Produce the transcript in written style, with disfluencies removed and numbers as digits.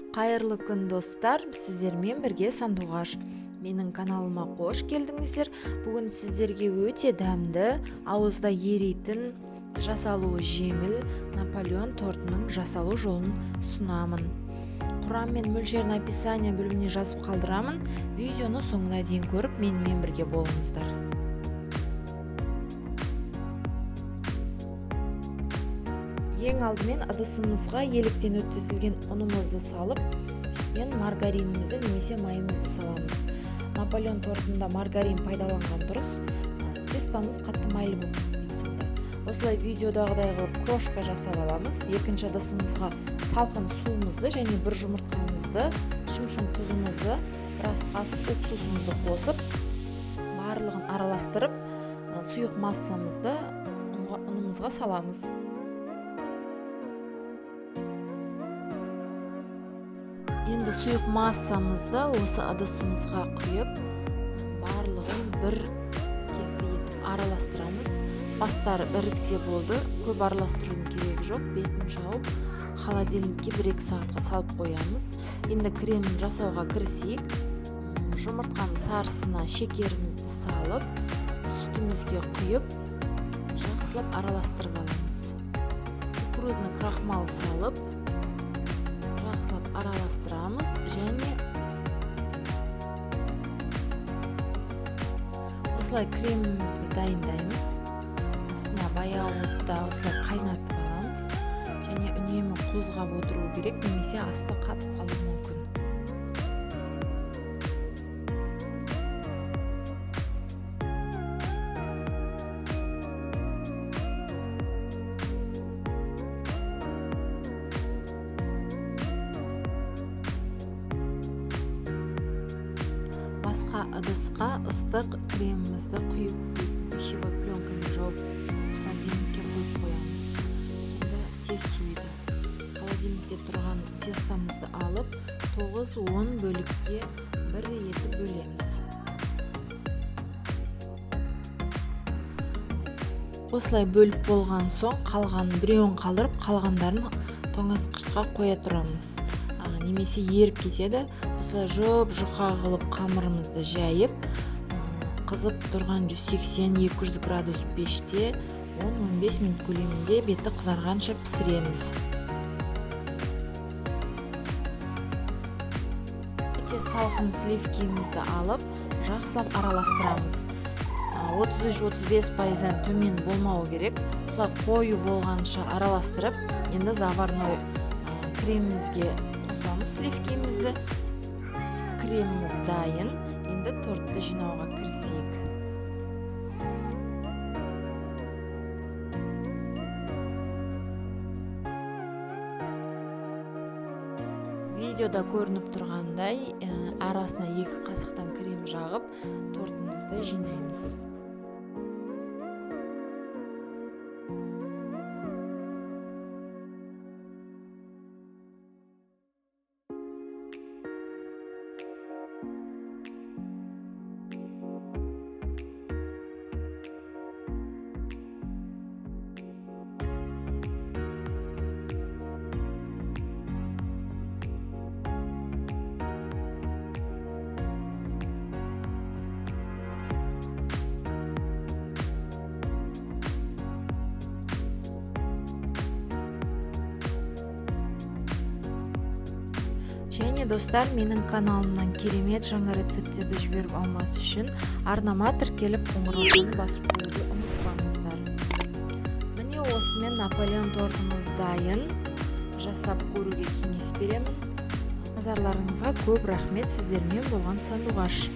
Қайырлы күн, достар! Сіздермен бірге Сандуғаш. Менің каналыма қош келдіңіздер. Бүгін сіздерге өте дәмді, ауызда еритін, жасалуы жеңіл Наполеон тортының жасалу жолын ұсынамын. Құрам мен мөлшерін описание бөліміне жазып қалдырамын. Видеоны соңына дейін көріп, менімен бірге болыңыздар. Ең алдымен ыдысымызға еліктен өткізілген ұнымызды салып, үстінен маргаринімізді немесе майымызды саламыз. Наполеон тортында маргарин пайдаланған дұрыс, тестамыз қатты майлы болып кетпейді сонда. Осылай видеодағыдай қылып крошка жасап аламыз. Екінші ыдысымызға салқын суымызды және бір жұмыртқамызды, шымшым тұзымызды, біраз қасық уксусымызды қосып, барлығын араластырып, сұйық массамызды ұнымызға саламыз. Енді сұйық массамызды осы ыдысымызға құйып, барлығын бір келкі етіп араластырамыз. Бастары біріксе болды, көп араластырудың керегі жоқ. Бетін жауып, холодильникке 1-2 сағатқа салып қоямыз. Енді кремін жасауға кірісейік. Жұмыртқаның сарысына шекерімізді салып, сүтімізге құйып, жақсылап араластырып аламыз. Кукурузный крахмал салып, жақсылап араластырамыз және осылай кремімізді дайындаймыз. Астына баяу отта осылай қайнатып аламыз және үнемі қозғап отыру керек, немесе асты қатып қалуы мүмкін. Басқа ыдысқа ыстық кремімізді құйып, пищевой пленкамен жауып, холодильникке қойып қоямыз. Сонда тез суиды. Холодильникте тұрған тестамызды алып, 9-10 бөлікке бір етіп бөлеміз. Осылай бөліп болған соң, қалғанын біреуін қалдырып, қалғандарын тоңазытқышқа қоя тұрамыз. Немесе еріп кетеді. Осылай жұп-жұқа қылып қамырымызды жайып, қызып тұрған 180-200 градус пеште 10-15 минут көлемінде беті қызарғанша пісіреміз. Өте салқын сливкимізді алып, жақсылап араластырамыз. 33-35%-дан төмен болмауы керек. Осылай қою болғанша араластырып, енді заварной кремімізге қосамыз сливкимізді. Креміміз дайын. Енді тортты жинауға кірісейік. Видеода көрініп тұрғандай, арасына 2 қасықтан крем жағып, тортымызды жинаймыз. Және достар, менің каналымнан керемет жаңа рецепттерді жіберіп алмас үшін арнама тіркеліп қоңыраушаны басып қоюды ұмытпаңыздар. Міне осымен Наполеон тортымыз дайын. Жасап көруге кеңес беремін. Назарларыңызға көп рахмет. Сіздермен болған Сандуғаш.